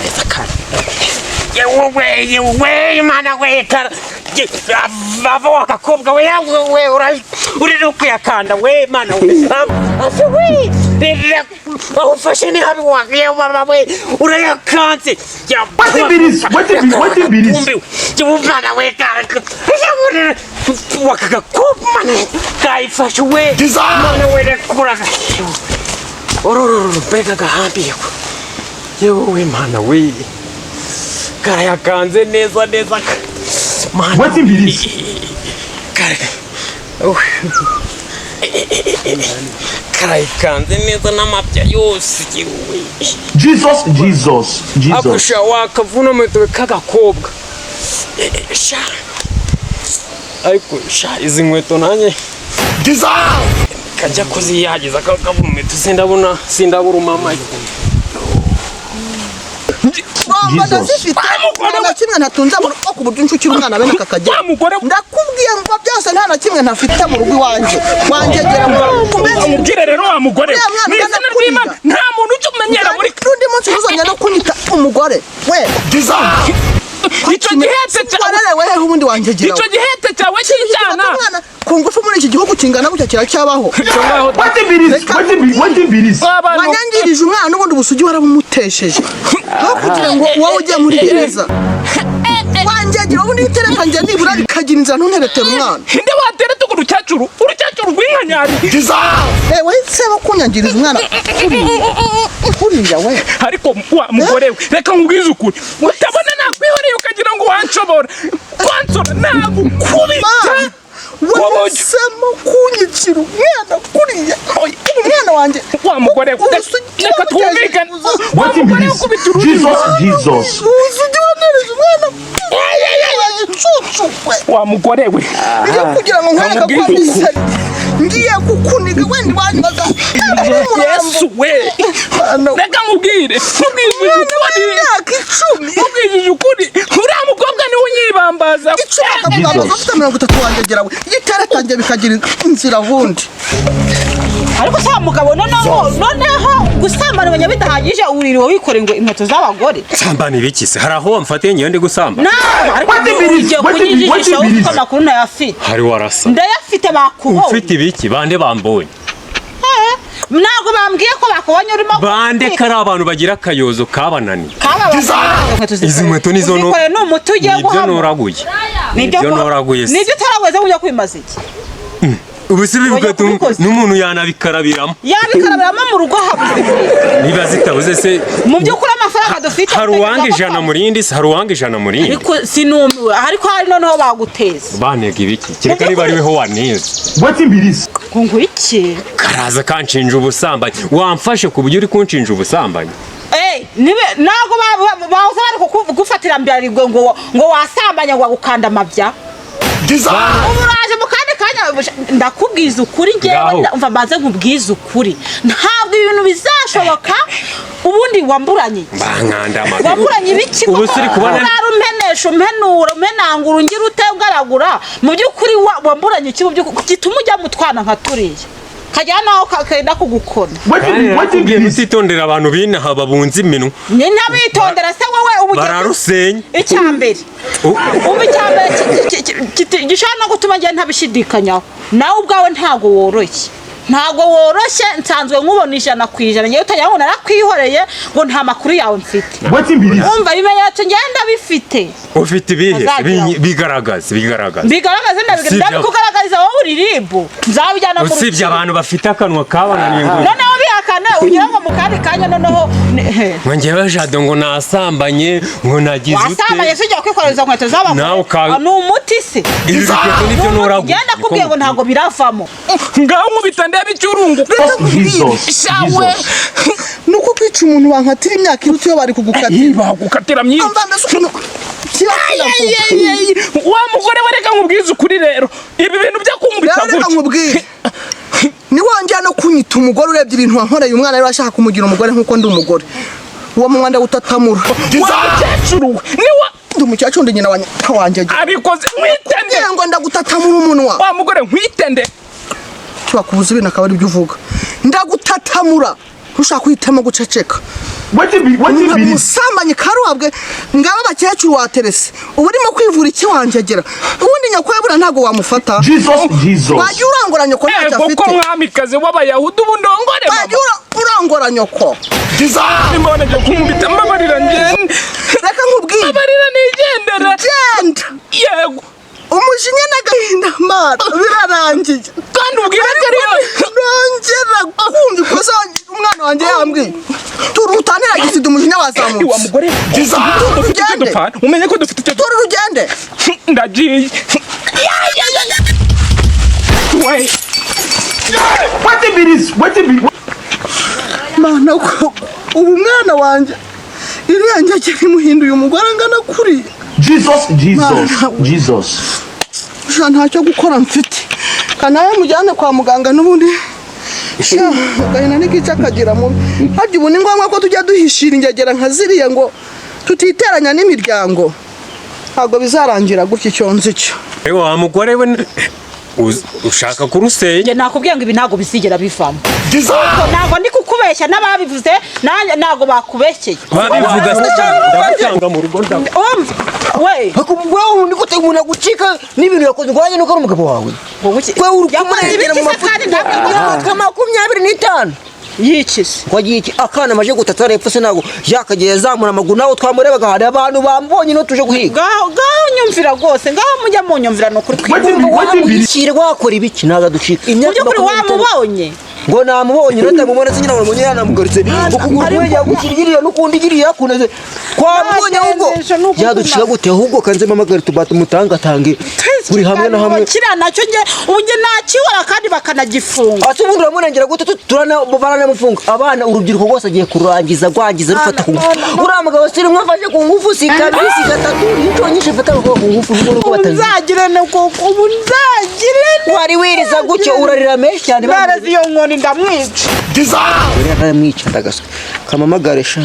Neza kandi. Yewe, yewe, Mana we, kara ava wakakobwa we, we uri no kuyakanda we, Mana we, ave we, aho ufashe ni habi wa, yewe mama we, urayakanze. Wetin be this? Wetin be this? Yewe Mana we, kara wakakakobwa, Mana, kayifashe we, Mana we, rekura orororo, mbega gahambiye. Yewe Mana we, karayakanze neza neza, Mana. Wetin be this? Kare karayikanze neza n'amabya yose, yewe. Jesus, Jesus, Jesus. Akusha wakavuna muheto k'agakobwa sha. Ariko sha, izi nkweto nanjye kajya kuziyagiza akavuna umuheto, sindabona, sindabura umama. Bombo. Jesus. Ndazifite, nta na kimwe ntatunze mu rugo ku buryo nshukira umwana bene aka kagera. Wa mugore. Ndakubwiye ngo byose, nta na kimwe ntafite mu rugo iwanjye, wangegera mu Umubwire rero wa mugore Uriya mwana mu ungana izina ry'Imana, kuriya. nta muntu ujya umenyera muri N'undi munsi ntuzongera no kunyita umugore we. Icyo gihetse cyawe. Warerewe hehe ubundi, wangegera? Icyo gihetse cyawe cy'icyana. Umwana ku ngufu muri iki gihugu kingana gutya kiracyabaho? Wetin be this? Wetin be this? Abantu Wanyangirije umwana, n'ubundi busugi warabumutesheje aho kugira ngo wowe ujye muri gereza. Wangegera, ubundi itereka njye nibura bikagira inzira, ntunteretere umwana. Nde watereta urwo rukecuru, urukecuru rw'inkanyari? Ewe, seba kunyangiriza umwana kuriya kuriya we. Ariko wa mugore we, reka nkubwize ukuri, utabona nakwihoreye ukagira ngo wanshobora wansora, nagukubita. Wahisemo kunyicira umwana kuriya, umwana wanjye. Wa mugore we, Ubusugi reka twumvikane, wa Wetin be mugore we, this? ukubita ururimi. Jesus, Jesus. Ubusugi wanereje umwana cucu we. Wa mugore we, Iyo kugira ngo nkwereke ko Kamubwize ukuri. nisari ngiye kukuniga, wenda iwanyu baza. Yesu we, reka nkubwire, nkubwije ukuri. Imyaka 10. Nkubwije ukuri, uriya mukobwa niwe unyibambaza. 10 akakugambaza ufite 30, wangegera we, iyo iteretangiye bikagira inzira bundi. Ariko se wa mugabo, noneho gusambana umenya bidahagije, uririwe wikoreye ngo inkweto z'abagore. Nsambana ibiki se? Hari aho wamfatiye ngewe ndi gusamba? Nawe ariko Wetin be this? ugiye Wetin be kunyijijisha wetin be ufite this? amakuru ntayafite. Hari warasa. Ndayafite, bakubonye. Ufite ibiki? Bande bambonye? Ntabwo bambwiye ko bakubonye urimo. Bande kari abantu bagira akayozo kabananiye. Izi nkweto nizo no Uzikoreye ni umuti ugiye nibyo guhama. noraguye. Nibyo noraguye se. Nibyo utaraguye se, ujya kwimaza iki? Ubu se Ujya bivuga kubikoza. n'umuntu yanabikarabiramo. Yabikarabiramo mu rugo habuze? Niba zitabuze se? Mu by'ukuri amafaranga dufite Hari uwanga 100 mu rindi se? Hari uwanga 100 mu rindi? Ariko sinumiwe, ariko hari noneho baguteza. Banega ibiki? Kereka niba ariweho waneze. Wetin be this? Ngo iki? Karaza kanshinja ubusambanyi. Wamfashe ku buryo uri kunshinja ubusambanyi? Eh, nibe ntabwo bahoze bari kugufatira mbyarirwe ngo wasambanya, ngo agukanda amabya. Ubu uraje mu kandi kanya. Ndakubwiza ukuri ngewe. Ngaho. Umva mbanze nkubwize ukuri, ntabwo ibintu bizashoboka. Ubundi wamburanye iki? Bankanda amabi. Wamburanye ibiki? Ubu se uri kubona Urara umpenesha, umpenura, umpenangura, ungira ute, ugaragura. Mu by'ukuri wamburanye iki mu by'ukuri gituma ujya mu twana nka turiya, kajya naho kagenda kugukona? Wetin Kandi be wetin narakubwiye be this? ntutitondera abantu b'inaha babunze iminwa. Ni ntabitondera se wowe ubu ugiye Bararusenya. Icya mbere, umva, icya mbere gishobora no gutuma njye ntabishidikanyaho, nawe ubwawe ntabwo woroshye, ntabwo woroshye. Nsanzwe nkubona 100%. Ngewe utagira ngo narakwihoreye ngo nta makuru yawe mfite. Wetin be this? Umva, ibimenyetso ngenda bifite. Ufite ibihe se? Azagira. Bigaragaze, bigaragaze. Bigaragaze? Ndabikugaragariza wowe uririmbo nzabijyana mu Usibye rukiko. abantu bafite akanwa kabananiye ngo Noneho bihakane, ugira ngo mu kandi kanya noneho he. Ngo njyewe Jado ngo nasambanye, ngo nagize ute? Wasambanye se ujya kwikorera izo nkweto z'abagore? Nawe Ah, ni umuti se? Ibi bikweto nibyo noraguye. Ngenda kubwiye ngo ntabwo biravamo. Ngaho nkubita ndebe icyurungu. Jesus, Shawe. Jesus. Ni uko kwica umuntu bankatira imyaka iruta iyo bari kugukatira. Bagukatira myinshi. Umva mbese ukuntu kiriya. Wa mugore we, reka nkubwize ukuri rero, ibi bintu byo kunkubita Rero reka gutya nkubwire, niwongera no kunyita umugore, urebye ibintu wankoreye umwana, rero ashaka kumugira umugore nk'uko ndi umugore, uwo mwanda utatamura. Wa mukecuru we, niwa Ndi umukecuru, ndi nyina wa nyina wanjye. Abikoze nkwitende. Ngo ndagutatamura umunwa. Wa mugore, nkwitende. Kibakubuza ibintu akaba aribyo uvuga. Ndagutatamura, ntushaka kuhitamo guceceka. Wetin be wetin be this? Umusambanyi karuhabwe, ngaba abakecuru waterese, uba urimo kwivura iki wanjegera? Ubundi nyoko yabura ntabwo wamufata. Jesus, Jesus. Wajya urangora nyoko ntacyo Ego ko afite. Mwamikazi w'Abayahudi, ubu ndongore mama. Wajya urangora nyoko. Nimba wanagiye kunkubita, mbabarira ngende. Reka nkubwire. Mbabarira nigendere. Genda. Yego. Umujinya n'agahinda mara birarangiye. Kandi ubwire ko ari Nongera kumva ikosa umwana wanjye yambwiye, turutanira gisida, umujinya wa wazamutse. Mugore dufite icyo Ugende. dupfana, umenye ko dufite icyo Tura urugende. Ndagiye. We. Wetin be this? Wetin be Mana ko ubu umwana wanjye iriya ngegera imuhinduye umugore angana kuriya. Jesus, Jesus, Mana. Jesus. Sha, ntacyo gukora mfite, kanawe mujyane kwa muganga n'ubundi. Sha, agahinda n'ikica akagira mubi. Harya ubu ni ngombwa ko tujya duhishira ingegera nka ziriya ngo tutiteranya n'imiryango? Ntabwo bizarangira gutya, icyo nzi cyo. Ewe wa mugore we, ushaka kurusenya. Njye nakubwiye ngo ibi ntabwo bizigera bivamo. Ntabwo ndi kukubeshya, n'ababivuze nanjye ntabwo bakubeshyeye. Babivuga se, ndagutanga mu rugo ndawe. Umva we. Wewe ni gute umuntu agucika n'ibintu yakoze ngo nuko ari umugabo wawe? Wewe uri Yakoze kumurengera ibiki mu se kandi ntabwo myaka 25. Yikize. Ngo agiye iki akana amaje gutata hepfo se, ntabwo yakagiye azamura amaguru, nawe twamurebaga, hari abantu bambonye no tuje guhiga. Ngaho ngaho nyumvira rwose, ngaho mujya munyumvira, ni ukuri. Wetin be wetin be this? Wamushyire wakora ibiki ntabwo aducika Mu imyaka by'ukuri 25. wamubonye? Ngo namubonye, natamubona se nyina wamubonye yanamugarutse ukuguru kumwe yagushyira iriya n'ukundi iriya yakuneze, twamubonye ahubwo. Nagendeje n'uko Yaducika gute ahubwo? Kanze mpamagare tubata umutangatange buri hamwe na hamwe. Kiriya nacyo njye ubu njye nakibora kandi bakanagifunga. Ati ubundi uramurengera gute? Baranamufunga abana, urubyiruko rwose agiye kurangiza rwangiza rufata ku ngufu. Uriya mugabo si rimwe afashe ku ngufu, si kabiri, si gatatu, inshuro nyinshi afata abakobwa ku ngufu, ubwo nuko Ubu batazi. nzagire ne koko, ubu nzagire ne. Wari wiriza gutyo urarira menshi cyane. Narazi iyo nkoni ndamwica. Aramwica ndagasa kamamagare sha.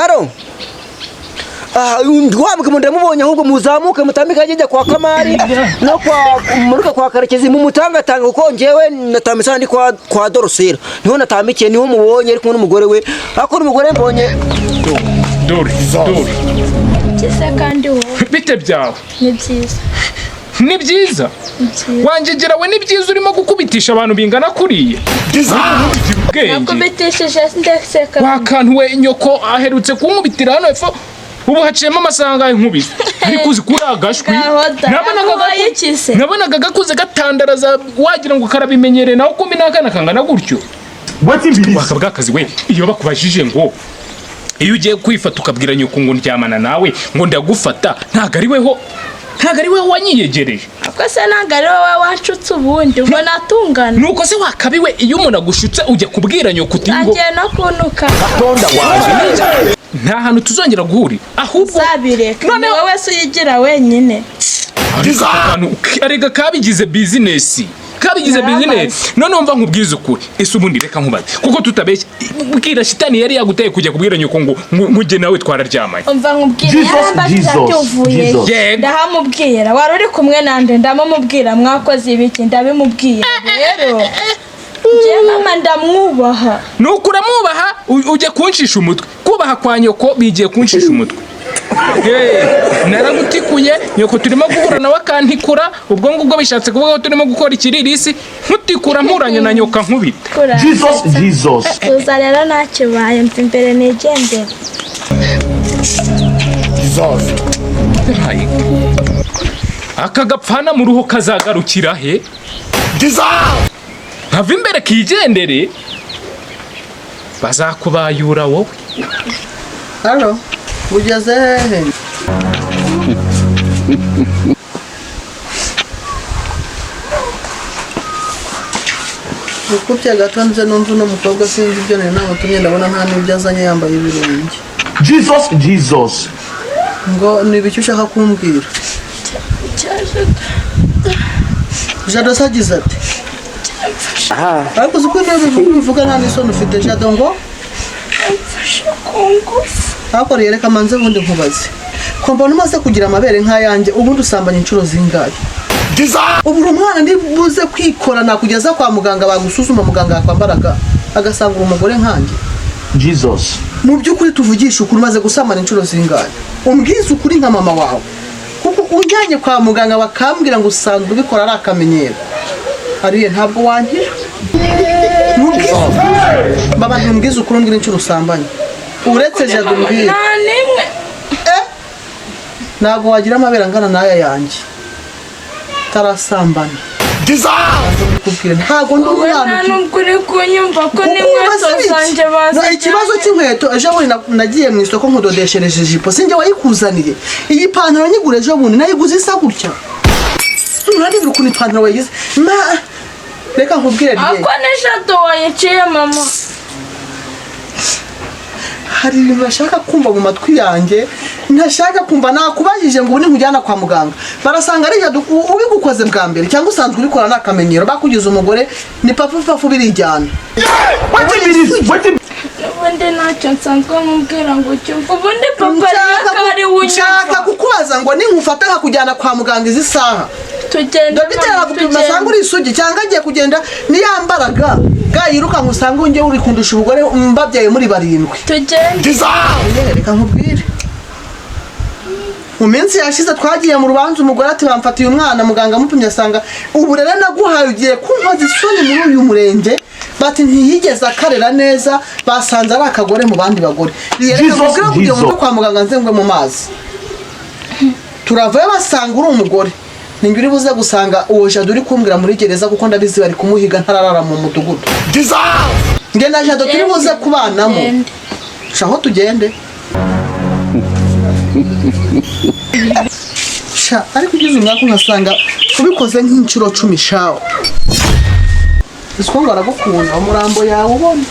Aro wa mugabo ndamubonye ahubwo, muzamuke mutambike ajya kwa Kamari no kwa muruka kwa Karekezi mumutangatanga, kuko njyewe natambitse ahandi kwa Dorosera niho natambikiye, niho mubonye ari kumwe n'umugore we, ariko n'umugore mbonye. Dore dore. Byiza kandi wowe? Bite byawe? Ni byiza. Ni byiza. Ni byiza. Wangegera we, ni byiza urimo gukubitisha abantu bingana kuriya? Ugira ubwenge. Nakubitishije ndaseka. Wa kantu we, nyoko aherutse kunkubitira hano hepfo, ubu haciyemo amasaha angahe nkubise, ariko uzi kuri agashwi. Ngaho da, Nabonaga yakubaye iki se? Nabonaga gakuze gatandaraza wagira ngo karabimenyereye, naho kumbi n'akana kangana gutyo. Wetin be this? Waka bw'akazi we, iyo bakubajije ngo iyo ugiye kwifata ukabwira nyoko ngo ndyamana nawe ngo ndagufata, ntabwo ari weho, ntabwo ari weho wanyiyegereje. Ko se ntabwo ari wowe wanshutse? Ubundi ubona atungana. Nuko se wakabiwe, iyo umuntu agushutse ujya kubwira nyoko uti ngo Agiye no kuntuka. Nta hantu tuzongera guhurira ahubwo. Uzabireka, ni Noneho- wowe se uyigira wenyine. Ariko akantu arega kabigize bizinesi, kabigize Naramaze. bizinesi. None wumva nkubwize ukuri, ese ubundi reka nkubaze, kuko tutabeshya, bwira shitani yari yaguteye kujya kubwira nyoko ngo mujye nawe twararyamanye? Umva nkubwire. Jesus, Yarambajije ati Jesus, uvuye Jesus. Yego. Ndahamubwira, wari uri kumwe nande? Ndamumubwira, mwakoze ibiki? Ndabimubwira. Rero njye mama ndamwubaha. Nuko uramwubaha, ujya kunshisha umutwe. Kubaha kwa nyoko bigiye kunshisha umutwe. Hey, naragutikuye, nyoko turimo guhura nawe akantikura, ubwo ngubwo bishatse kuvuga ko turimo gukora ikiririsi, nkutikura mpuranye na nyoka nkubita. Jesus, Jesus. Tuza rero, ntakibaye, mva imbere nigendere. Hayi. Aka gapfana mu ruho kazagarukira he? Nkava imbere kigendere, bazakubayura wowe. Halo, ugeze hehe? Ukubye gato nze numva uno mukobwa, sinzi ibyo nari namutumye, ndabona nta n'ibyo azanye, yambaye ibirenge. Jesus, Jesus. Ngo ni ibiki ushaka kumbwira? Jado se agize ati ariko uzi ko niyo bivuga nta n'isoni ufite, Jado ngo hakoreye. Reka manze ubundi nkubaze, ko mbona umaze kugira amabere nk'ayanjye, ubundi usambanya inshuro zingahe? Ubu uri umwana, ndibuze kwikora nakugeza kwa muganga bagusuzuma, muganga yakwambaraga. Agasanga uri umugore nkanjye. Jesus. Mu by'ukuri, tuvugisha ukuri, umaze gusambana inshuro zingahe? Umbwize ukuri nka mama wawe, kuko unjyanye kwa muganga bakambwira ngo usanzwe ubikora ari akamenyero, ariye ntabwo wankira. Mubwize ukuri, baba, ntumbwize ukuri, umbwira inshuro usambanye uretse Jado, umbwire. Nta n'imwe. Eh, ntabwo wagira amabere angana n'aya yanjye utarasambana. Kubwira, ntabwo ndi Wowe umwana nta ukiri. n'ubwo uri kunyumva ko n'inkweto zanjye No, bazijyanye. ikibazo cy'inkweto, ejo bundi nagiye mu isoko nkudodeshereje ijipo, sinjye wayikuzaniye? Iyi pantaro nyigura ejo bundi, nayiguze isa gutya. Nturareba ukuntu ipantaro wayigize. Ma, reka nkubwire rye. Ako ni Jado wayiciye, mama. Hari ibintu ntashaka kumva mu matwi yanjye, ntashaka kumva. Nakubajije ngo ubu ninkujyana kwa muganga barasanga ari Jado ubigukoze bwa mbere cyangwa usanzwe ubikora ni akamenyero, bakugize umugore ni pafu pafu birijyana? Wetin be this? Wetin Ubundi ntacyo nsanzwe nkubwira ngo ucyumve. Ubundi papa ariyo ko ari we Nshaka unyumva. kukubaza ngo ninkufata nkakujyana kwa muganga izi saha, Tugende. dogiteri Mama, aragupima tugende. asanga uri isugi, cyangwa agiye kugenda niyambaraga ga yirukanka usanga unge uri kundusha ubugore mbabyaye muri barindwi? Tugende. Yewe, reka nkubwire, mu minsi yashize twagiye mu rubanza, umugore ati bamfatiye umwana, muganga amupimye asanga uburere naguhaye ugiye kunkoza isoni muri uyu murenge, bati ntiyigeze akarera neza, basanze ari akagore mu bandi bagore. Reka Jesus, nkubwire, kugira ngo Jesus. mve kwa muganga nze ngwe mu mazi, turavayo basanga uri umugore, ninjye uri buze gusanga uwo Jado uri kumbwira muri gereza, kuko ndabizi bari kumuhiga, ntararara mu mudugudu. Njye na Jado turi buze kubanamo. Tugende. Shaho, tugende sha. Ariko ugize umwaka unkasanga ubikoze nk'inshuro 10 shaho, uziko ngo aragukunda, umurambo yawe ubona.